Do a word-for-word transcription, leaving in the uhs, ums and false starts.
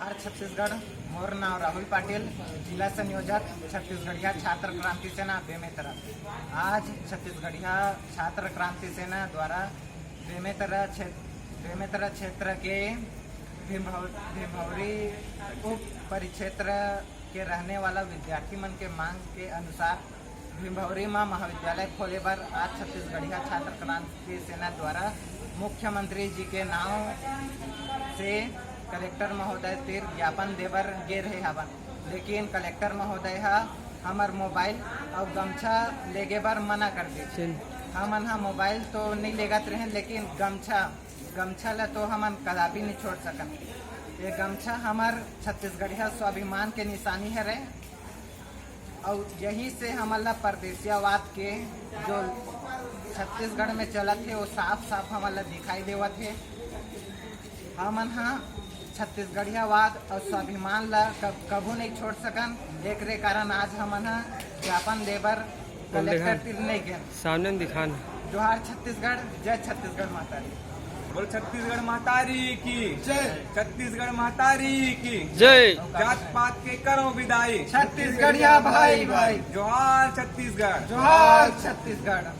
आर छत्तीसगढ़, मोर नाम राहुल पाटिल, जिला संयोजक छत्तीसगढ़िया छात्र क्रांति सेना बेमेतरा। आज छत्तीसगढ़िया छात्र क्रांति सेना द्वारा बेमेतरा क्षेत्र बेमेतरा क्षेत्र के भीमभौ- भीमभौरी उप परिक्षेत्र के रहने वाला विद्यार्थी मन के मांग के अनुसार भीमभौरी म महाविद्यालय खोले बर आज छत्तीसगढ़िया छात्र क्रांति सेना द्वारा मुख्यमंत्री जी के नांव से कलेक्टर महोदय तीर ज्ञापन देबर गे रहे हवन, लेकिन कलेक्टर महोदय ह हमर मोबाइल अउ गमछा लेगे बर मना कर दे। हमन ह मोबाइल तो नइ लेगत रहेन, लेकिन गमछा गमछा ला तो हमन कदापि नहीं छोड़ सकन। ये गमछा हमर छत्तीसगढ़िया स्वाभिमान के निशानी हरे। अउ यही से हमन ला परदेसियावाद के जो छत्तीसगढ़ में चलत हे, वो साफ साफ हमन ला दिखाई देवत हे। हमन ह छत्तीसगढ़ियावाद अउ स्वाभिमान ला कब, कभू नहीं छोड़ सकन। एकरे कारण आज हमन ह ज्ञापन देबर कलेक्टर तीर नहीं गेन। सामने में दिखान। जोहार छत्तीसगढ़, जय छत्तीसगढ़ महतारी। बोल छत्तीसगढ़ महतारी की जय। छत्तीसगढ़ महतारी की जय। जात पात के करो विदाई। छत्तीसगढ़िया भाई भाई। जोहार छत्तीसगढ़। जोहार छत्तीसगढ़।